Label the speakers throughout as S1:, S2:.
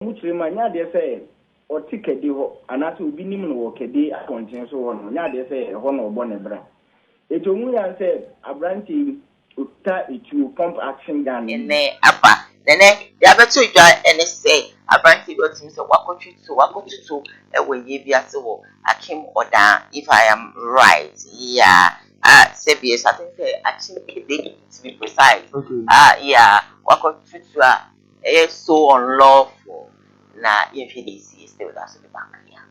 S1: Wɔkyerɛ mu a, ɛnyɛ adeɛ sɛ ɔte Kɛde hɔ anaasɛ obi nim no wɔ Kɛde abɔnten so hɔ nom, ɛnyɛ adeɛ sɛ ɛhɔ na ɔbɔ ne bra. Enti wɔhu yɛ ara sɛ aberanteɛ yi, ɔkuta etuo, pump action gun, no bi.
S2: Ɛnnɛ aba. Na ɛnnɛ, deɛ abɛto dwa ne sɛ, aberanteɛ bi a ɔtumi sɛ wakɔtwe tuo, wakɔto tuo wɔ ayie bi ase wɔ Akim Odaa, if I am right, yeah, ah, sɛbi, I think sɛ Akim Kede to be precise, ah, yeah, wakɔto tuo a Ɛyɛ so unlawful na yɛnhwɛ deɛ ɛsi stay with us we'll be back yeah.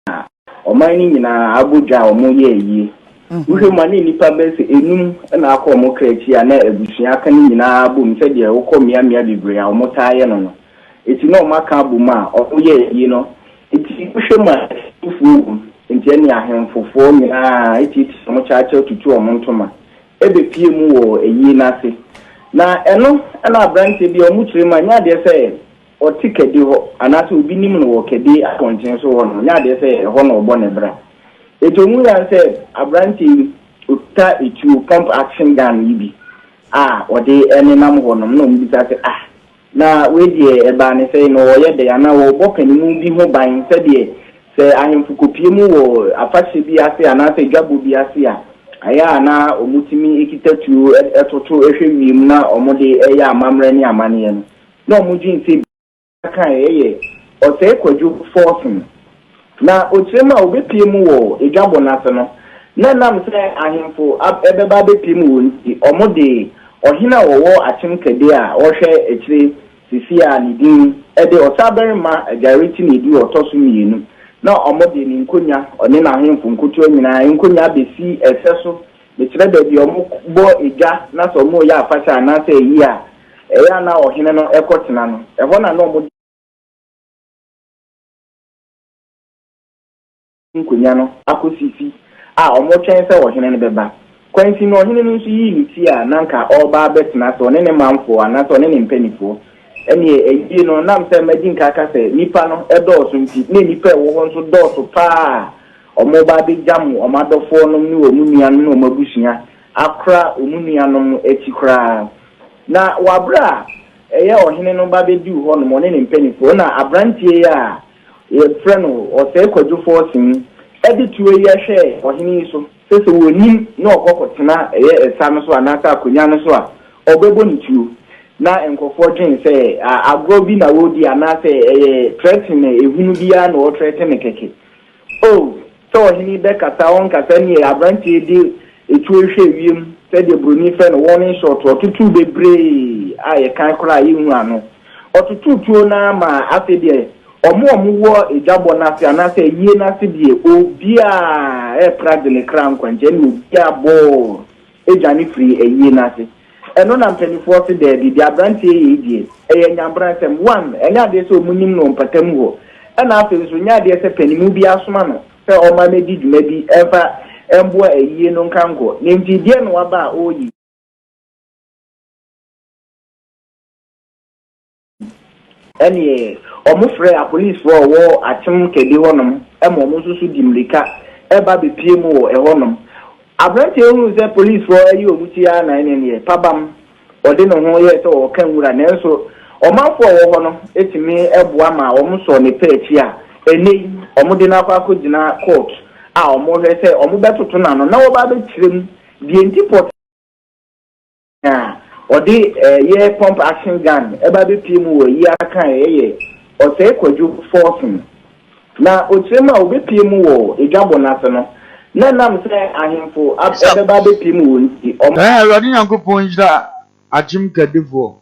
S1: Na ɔman no nyinaa abɔ dwa a wɔyɛ ayie. Wohwɛ mu a na nnipa bɛyɛ sɛ enum na akɔ wɔn kra akyi a na abusua aka no nyinaa abom sɛdeɛ wokɔ mmeammea bebree a wɔtaa yɛ no no. Enti na wɔaka abom a wɔyɛ ayie no. Enti wohwɛ mu a asukuufoɔ wom, enti ɛne ahemfofoɔ nyinaa tiatia wɔn kyaakyaaw tutu wɔn ntoma. bɛpue mu wɔ ayie no ase. Na ɛno na aberanteɛ bi a wɔkyerɛ mu a, nyɛ adeɛ sɛ ɔte Kɛde hɔ anaasɛ obi nim no wɔ Kɛde abɔnten so hɔ nom, nyɛ adeɛ sɛ ɛhɔ na ɔbɔ ne bra. Enti wɔhu ara ne sɛ aberanteɛ yi, ɔkuta etuo, pump action gun yi bi a ɔde nenam hɔ nom, na wɔbisa sɛ, ah, Na wei deɛ ɛbaa ne sɛn? Na wɔreyɛ dɛn? Anaa wɔrebɔ panimu bi ho ban sɛdeɛ sɛ ahemfo kɔpue mu wɔ afahyɛ bi ase anaasɛ dwabɔ bi ase a, ɛyɛ a na wɔtumi kita tuo toto hwɛ wiem na wɔde yɛ amammerɛ ne amanneɛ no. Na wɔdwene sɛ kaeɛ yɛ Ɔsɛe Kwadwo Forson. Na ɔkyerɛ mu a ɔbɛpue mu wɔ adwabɔ no ase no, na ɛnam sɛ ahemfo bɛba abɛpue mu wɔ nti, wɔde ɔhene a ɔwɔ Akyem Kɛde a ɔhwɛ akyire seesei a ne din de Ɔsabarima Agyareti na ɛdi ɔtɔ so mmienu, na wɔde ne nkonnwa, ɔne n'ahemfo nkotoa nyinaa nkonnwa abɛsi ɛsɛ so, mekyerɛ baabi a wɔbɔ dwa na sɛ wɔreyɛ afahyɛ anaasɛ ayie a, ɛyɛ a na ɔhene no kɔtena no, ɛhɔ na na wɔde nkonnwa no akɔsisi a wɔretwɛn sɛ ɔhene no bɛba. Kwansin no, ɔhene no nso yii ne ti a na anka ɔreba abɛtena ase, ɔne ne manfoɔ anaasɛ ɔne ne mpanimfoɔ. Ɛnneɛ ayie no, nam sɛ madi nka aka sɛ nnipa no dɔɔso nti, na nnipa a ɛwɔ hɔ nso dɔɔso pa ara a wɔreba abɛgyam wɔn adɔfoɔnom ne wɔn nuanom ne wɔn abusua akora wɔn nuanom akyi koraa. Na wɔ aberɛ a ɛyɛ ɔhene no ba bɛduu hɔnom, ɔne ne mpanimfoɔ, na aberanteɛ yi a wɔfrɛ no Ɔsɛe Kwadwo Forson de tuo yi hwɛɛ ɔhene yi so sɛ sɛ ɔnim na ɔkɔ kɔtena ɛyɛ ɛsa no so anaasɛ akonnwa no so a, ɔbɛbɔ no tuo. Na nkurɔfoɔ dwen sɛ agorɔ bi na wɔredi anaasɛ ɛyɛ threaten ehunu bi ara na ɔretrɛten no kɛkɛ. Oh, sɛ ɔhene yi bɛkasa ɔnkasa neɛ aberanteɛ yi de etuo hwɛ wiem sɛdeɛ buroni frɛ no warning shot, ɔtotoo bebree a yɛkan koraa a yɛnhu ano. Ɔtotoo tuo no ara maa afei deɛ wɔn a wɔwɔ adwabɔ no ase anaasɛ ayie no ase deɛ obiara repra gye ne kra nkwa nti ɛnna obiara bɔɔ dwane firii ayie no ase. Ɛno na mpaninfoɔ se daabi, deɛ abranteɛ yɛ yi deɛ, ɛyɛ nyabransɛm. One, ɛnyɛ adeɛ sɛ ɔmo nim no wɔ mpatamu hɔ. Ɛna afei nso, nyɛ adeɛ sɛ panimu bi asoma no sɛ ɔmma mɛdi dwuma bi mfa mboa ayie no nkankɔ. Na nti deɛn na waba a ɔreyɛ yi? Ɛneɛ wɔfrɛɛ apolicefoɔ a wɔwɔ Akyem Kɛde hɔnom ma wɔn nso so di mmirika ba bɛpue mu wɔ ɛhɔnom. Aberanteɛ yi hunuu sɛ policefoɔ ayi wɔn ti ara na ɛneɛ neɛ pabam ɔde ne ho yɛɛ sɛ ɔreka nwura nanso ɔmanfoɔ a wɔwɔ hɔ no tumi boa maa wɔsɔɔ ne pɛ akyi a ɛnnɛ yi wɔde no akɔ akɔgyina court a wɔrehwɛ sɛ wɔbɛtoto n'ano na wɔba abɛkyerɛ mu deɛ nti pɔtee a ɔde yɛ pump action gun ba bɛpue mu wɔ yi ara kaeɛ yɛ Ɔsɛe Kwadwo Forson. Na ɔkyerɛ mu a ɔbɛpue mu wɔ adwabɔ no ase no, na ɛnam sɛ ahemfo bɛba abɛpue mu wɔ nti, ɔmo.
S3: Awurade Nyankopɔn nhyira Akyem Kadifoɔ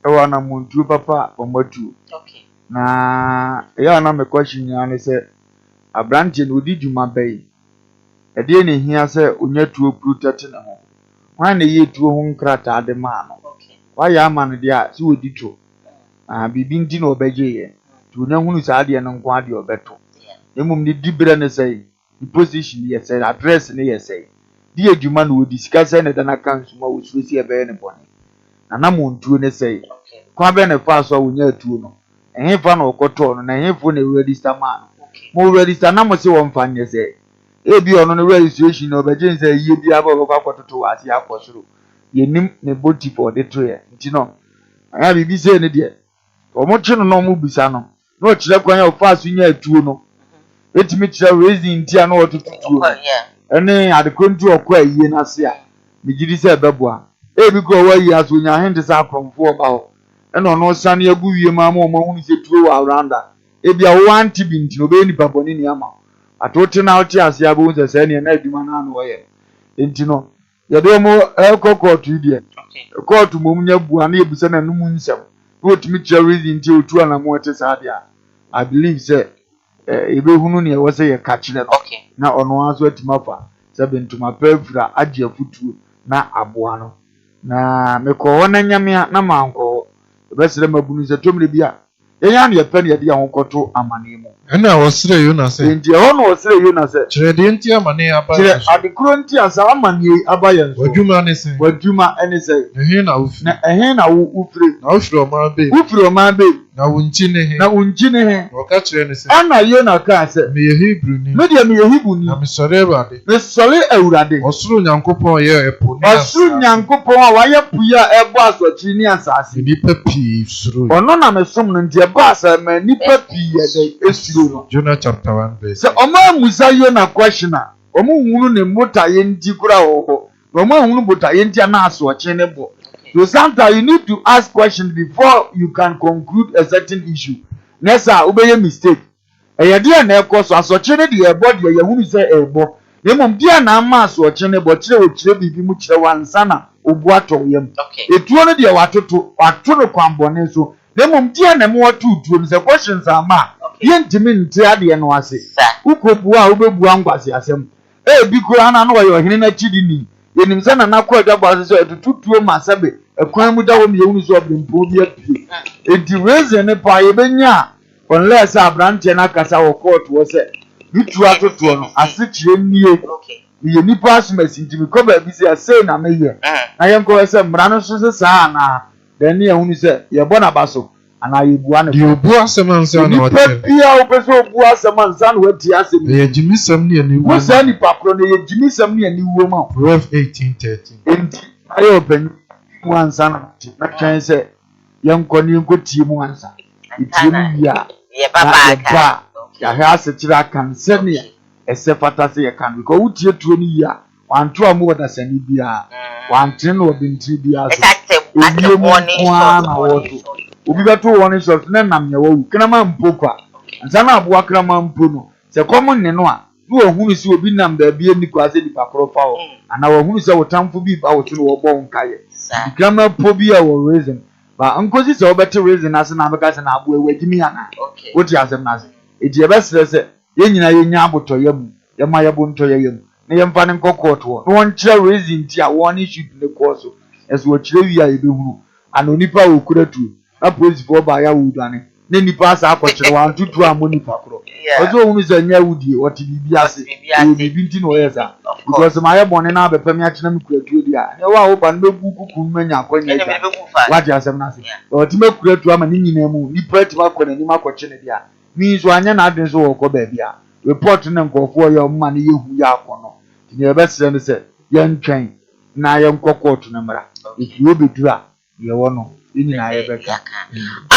S3: wɔ anamontuo papa a wɔn atuo. Na ɛyɛ a na me question nyinaa ne sɛ, abranteɛ no ɔdi dwuma bɛn? Ɛdeɛn na ɛhia sɛ ɔnya tuo protect ne ho? Hwan na ɛyɛɛ tuo ho nkrataa de maa no? Wayɛ ama no deɛ a, sɛ ɔdi to. Aha, biribi nti na ɔbɛgyeeɛ. Nti ɔnya hunu saa adeɛ no nko ara deɛ ɔbɛto. Na mmom ne diberɛ ne sɛn? Ne position yɛ sɛn? Address no yɛ sɛn? Deɛ adwuma na ɔdi? Sika sɛn na ɛda n'account mu a ɔsuro sɛ yɛbɛyɛ no bɔne? N'anammɔntuo ne sɛn? Kwan bɛn na ɛfaa so a ɔnyaa tuo no? Ɛhefa na ɔkɔtɔɔ no? Na ɛhefoɔ na ɛregister maa no? Mo register na mose wɔmfa nyɛ sɛ Ebia ɔno no registration no ɔbɛgye no sɛ ayie biara ba ɔbɛkɔ akɔtoto wɔ aseɛ akɔ soro. Yɛnnim ne motive a ɔde toeɛ nti no. Ɛyɛ biribi sei ne deɛ, wɔn kye no na wɔn bisa no na ɔkyerɛ kwan a ɔfaa so nya atuo no, etumi kyerɛ reason nti a na ɔtoto tuo no ɛne adekoro nti ɔkɔ ayie n'ase a, megye di sɛ ɛbɛboa. Ebi kura ɔwɔ ayie ase, onya ahente sɛ akorɔmfoɔ ɔba hɔ ɛna ɔno sane agu wiem ama wɔn ahunu sɛ tuo wɔ around a, ebi a wɔwɔ ante bi nti na ɔbɛyɛ nipa bɔne ni ama wo ato wote na wote ase abɛhu sɛ sɛ neɛ na adwuma no ano ɔyɛ no nti no yɛde wɔn ɛkɔ kɔɔto yi deɛ, kɔɔto mmom nya bua na yɛbusa n'anum nsɛm na wɔtumi kyerɛ reason nti a otu anamo ɛte saa deɛ a, I believe sɛ yɛbɛhunu nea ɛwɔ sɛ yɛka kyerɛ no na ɔno ara nso atumi afa sɛ bɛntoma pɛ afira agye afutuo na aboa no. Na mekɔɔ hɔ na nyamea na mankɔ hɔ. Yɛbɛsrɛ mabunu sɛ tɔmmerɛ bi a yɛn ara na yɛpɛ na yɛde yɛn ho kɔto amanneɛ mu.
S4: Ɛnna ɔsrɛɛ Yona sɛ.
S3: Enti ɛhɔ na ɔsrɛɛ Yona sɛ.
S4: Kyerɛ deɛ nti amanneɛ yi aba
S3: Kyerɛ
S4: yɛn so.
S3: ade korɔ nti a saa amanneɛ yi aba yɛn so.
S4: W'adwuma ne sɛn?
S3: W'adwuma ne sɛn?
S4: Na ɛhe na wofiri?
S3: Na ɛhe na wo wofire?
S4: Na wofiri ɔman bɛn mu?
S3: Wofiri ɔman bɛn mu?
S4: Na wo nkyi ne he?
S3: Na wo nkyi ne he?
S4: Na ɔka kyerɛɛ no sɛ.
S3: Ɛnna Yona kaa sɛ.
S4: Meyɛ Hebrini.
S3: Me deɛ, meyɛ Hebrini.
S4: Na mesɔre Awurade.
S3: Mesɔre Awurade.
S4: Ɔsoro Nyankopɔn a ɔyɛɛ ɛpo ne asase.
S3: Ɔsoro Nyankopɔn a wayɛ po yi a ɛrebɔ asorɔkye ne asase.
S4: Na nnipa pii suroe.
S3: Ɔno na mesom no, nti ɛbaa saa maa nnipa pii yɛ dɛn? Esuro no.
S4: Jonah chapter 1 verse
S3: Sɛ
S4: 8.
S3: wɔn ammisa Yona question a, wɔn nhunu ne mbotaeɛ nti koraa a ɔwɔ hɔ. Na wɔn anhunu botaeɛ nti a na asorɔkye no bɔ. So sometimes you need to ask questions before you can conclude a certain issue. Nyɛ saa a, wobɛyɛ mistake. Ɛyɛ deɛn na ɛkɔ so? Asorɔkye no deɛ ɛbɔ deɛ, yɛhunu sɛ ɛrebɔ. Na mmom deɛn na ama asorɔkye no bɔ? Kyerɛ ɔkyerɛ biribi mu kyerɛ wo ansa na obu atɔ wo yam. Etuo no deɛ watoto, wato no kwanbɔne so. Na mmom deɛn na ɛma watoo tuo no? Sɛ questions amma a, yɛntumi nte adeɛ no ase. Wokɔbua a, wobɛbua nkwaseasɛm. Ebi koraa na na ɔyɛ ɔhene no akyidini. Yɛnim sɛ Nana kɔ adwabɔ ase sɛ ɔtoto tuo ma sɛbe ɛkwan mu da hɔ ma yɛhunu sɛ ɔberempɔn bi apue. Enti reason no paa yɛbɛnya a, unless sɛ aberanteɛ no akasa wɔ court hɔ sɛ me tuo atotoɔ no asekyerɛ nie, meyɛ nipa asomasi nti mekɔ baabi sɛ a sei na meyɛ na yɛnkɔhwɛ sɛ mmara no nso se saa anaa, then ne yɛahunu sɛ yɛbɔ n'aba so anaa yɛbua no
S4: Deɛ
S3: fɔ.
S4: ɔbu asɛm ansa na
S3: Onipa
S4: wate no.
S3: biara a wopɛ sɛ ɔbu asɛm ansa na watie asɛm
S4: Ɛyɛ
S3: yi,
S4: gyimisɛm ne aniwuo
S3: wo
S4: ma
S3: saa
S4: no.
S3: nipa korɔ no, ɛyɛ gyimisɛm ne aniwuo ma wo.
S4: Proverbs 18:13.
S3: Enti ayɛ ɔpanyin mu ansa na wate, na twɛn sɛ yɛnkɔ na yɛnkɔtie mu ansa. Yɛtie mu wie a, na yɛba a, yɛahwɛ asekyerɛ aka no sɛdeɛ ɛsɛ fata sɛ yɛka no. Because wotie tuo no yie a, wanto a mu ɔdasani biara, wantene no ɔbentini biara so. Ewiem nko ara na wɔto. Obi bɛto warning shot na nam nea wawu. Kraman mpo kwa. Ansa na aboa kraman mpo no, sɛ kɔm nne no a, na wahunu sɛ obi nam baabi a enni kwan sɛ nipa koro fa hɔ, anaa wahunu sɛ wo tamfo bi reba wo so na wɔrebɔ wo nkaeɛ. Nti kraman po bi a ɛwɔ reason. Ba nkosi sɛ wobɛte reason ase na abɛka sɛ na aboa yi wagye mi anaa. Wote asɛm no ase? Enti yɛbɛsrɛ sɛ yɛn nyinaa yɛnya abotɔyam, yɛma yɛbo ntɔ yɛn yam na yɛmfa no nkɔ court hɔ na wɔnkyerɛ reason nti a wɔn ne shoot no kɔɔ so. Na sɛ wɔkyerɛ wie a yɛbɛhunu ana onipa a ɔkura tuo na polisifoɔ baeɛ a wɔredwane na nnipa asa akɔkyere wɔn anto tuo ammɔ nipa korɔ. Ɔsɛ ɔhunu sɛ ɛnyɛ awudie, ɔte biribi ase, ɛyɛ biribi nti na ɔyɛ saa. Because mayɛ bɔne na abɛpɛ me akyena me kura tuo deɛ a, ɛneɛ wo a woba no mɛgu wo kuku no manya akwanya adwane. Woate asɛm no ase? Ɔtumi akura tuo ama ne nyinaa mu nipa atumi akɔ n'anim akɔkye no deɛ a, me nso anyɛ n'adwene sɛ ɔrekɔ baabi a, report no na nkurɔfoɔ yɛ a wɔma no yɛ hu yɛ akɔnnɔ. Nti deɛ yɛbɛsrɛ ne sɛ yɛntwɛn na yɛnkɔ kɔɔto no mmra. Ɛfiri hɔ bɛduru a, deɛ ɛwɔ no, yɛn nyinaa yɛbɛka.